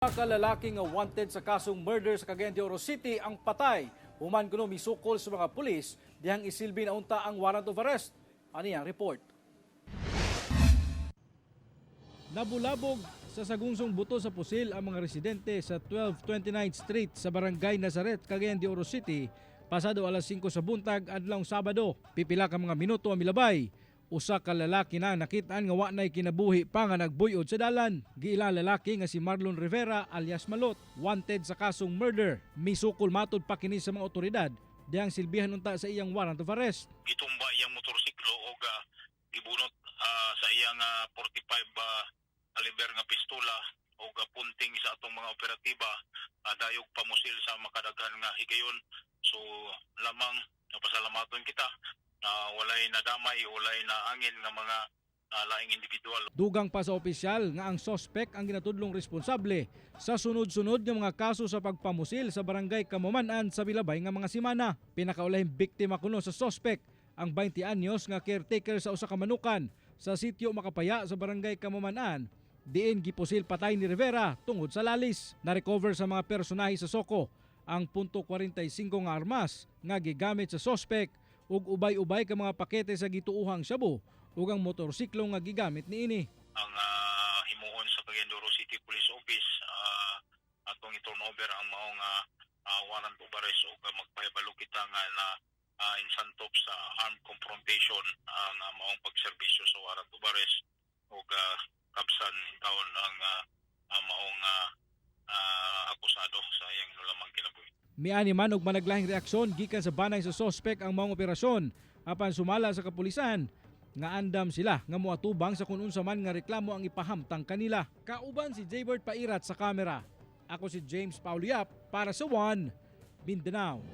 Ka lalaki nga wanted sa kasong murder sa Cagayan de Oro City ang patay. Human kuno misukol sa mga pulis dihang isilbi na unta ang warrant of arrest. Ani ang report. Nabulabog sa sagungsong buto sa pusil ang mga residente sa 1229 Street sa Barangay Nazaret, Cagayan de Oro City, pasado alas 5 sa buntag adlawng Sabado. Pipila ka mga minuto ang milabay. Usa ka lalaki na nakitaan nga wa nay kinabuhi pa nga nagbuyod sa dalan. Giila lalaki nga si Marlon Rivera alias Malot, wanted sa kasong murder. Misukol matud pa kini sa mga otoridad dihang silbihan unta sa iyang warrant of arrest. Gitumba iyang motorsiklo og gibunot sa iyang 45 caliber nga pistola og punting sa atong mga operatiba, dayog pamusil sa makadaghan nga higayon. So lamang napasalamaton kita na walay nadamay, walay naangin nga mga laing individual. Dugang pa sa opisyal nga ang sospek ang ginatudlong responsable sa sunod-sunod nga mga kaso sa pagpamusil sa Barangay Kamuman-an sa milabay nga mga simana. Pinakaulahing biktima kuno sa sospek ang 20 anyos nga caretaker sa usa ka manukan sa sitio Makapaya sa Barangay Kamuman-an, diin gipusil patay ni Rivera tungod sa lalis. Na-recover sa mga personahe sa Soko ang .45 nga armas nga gigamit sa sospek ug ubay-ubay ka mga pakete sa gituohang shabu ug ang motorsiklo nga gigamit niini. Ang himuon sa Cagayan de Oro City Police Office, atong i-turn over ang maong warrant of arrest ug magpahibalo kita nga na insantop sa armed confrontation ang maong pagserbisyo sa warrant of arrest ug kabsan taon ang maong akusado sa iyang inulamang kinabuhi. Miani man og managlahing reaksyon gikan sa banay sa sospek ang maong operasyon, apan sumala sa kapulisan nga andam sila nga moatubang sa kung unsa man nga reklamo ang ipahamtang kanila. Kauban si Jaybert Pairat sa kamera. Ako si James Pauliap para sa One Mindanao.